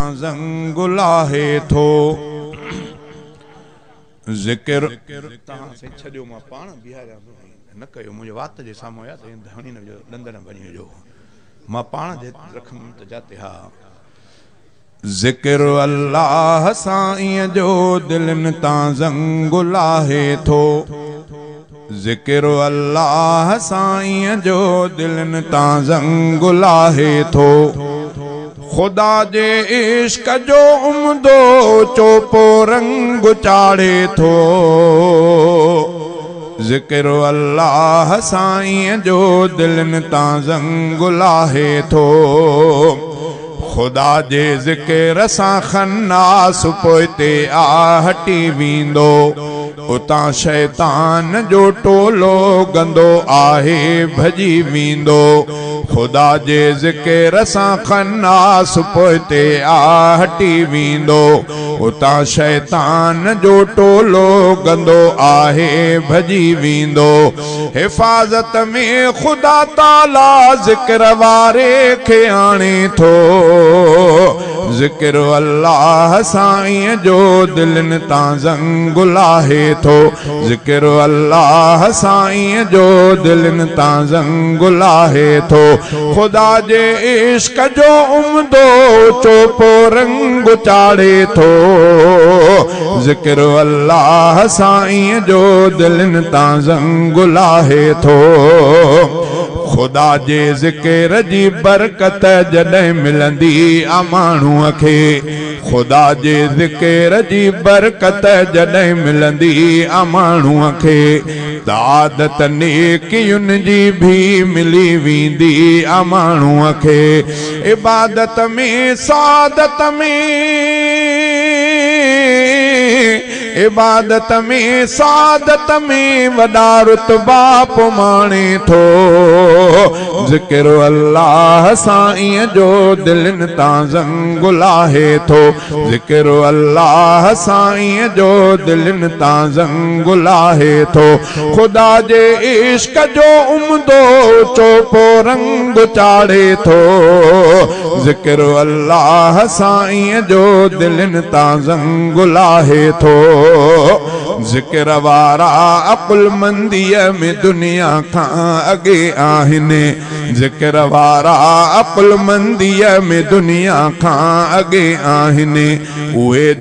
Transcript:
تان زنگ لاهي ٿو. ذڪر توهان سائين ڇڏيو مان پاڻ بيهاريان ٿو نه ڪيو منهنجي وات جي سامهون آيا ته هڻي نه وجهو ڏند نه ڀڃي وجهو مان پاڻ رکندم ته جاتي ها. ذڪر الله سائين جو دلن تان زنگ لاهي ٿو. ذڪر الله سائين جو دلن تان زنگ لاهي ٿو. خدا جي عشق جو عمدو چوپو رنگ چاڙهي ٿو. ذڪر الله سائين جو دلن تان زنگ لاهي ٿو. خدا جي ذڪر سان خناس پوئتي آ هٽي ويندو. اتان شيطان جو ٽولو گندو آهي ڀڄي ويندو. خدا جي ذڪر سان خناس پوئتي آ هٽي ويندو. اتان شيطان جو ٽولو گندو آهي ڀڄي ويندو. حفاظت ۾ خدا تالا ذڪر واري کي آڻي ٿو. ذڪر الله سائين جو دلن تان زنگ لاهي ٿو. ذڪر الله سائين جو دلن تان زنگ لاهي ٿو. خدا جي عشق جو عمدو چوپو رنگ چاڙهي ٿو. ذڪر الله سائين جو دلن تان زنگ لاهي ٿو. خدا جي ذڪر جي برڪت جڏهن ملندي آ ماڻهوءَ کي. خدا جي ذڪر جي برڪت جڏهن ملندي آ ماڻهوءَ کي. ته عادت نيڪين جي به ملي ويندي آ ماڻهوءَ کي. عبادت ۾ سعادت ۾ عبادت ۾ سعادت ۾ وڏا رتبا پماڻي ٿو. ذڪر الله سائين جو دلن تان زنگ لاهي ٿو. ذڪر الله سائين جو دلن تان زنگ لاهي ٿو. خدا جي عشق جو عمدو چوپو رنگ چاڙهي ٿو. ذڪر الله سائين جو دلن تان زنگ لاهي ٿو. ذڪر وارا عقلمنديءَ ۾ دنيا کان اڳي آهن. ذڪر وارا عقلمنديءَ ۾ دنيا کان اڳي آهن. اهي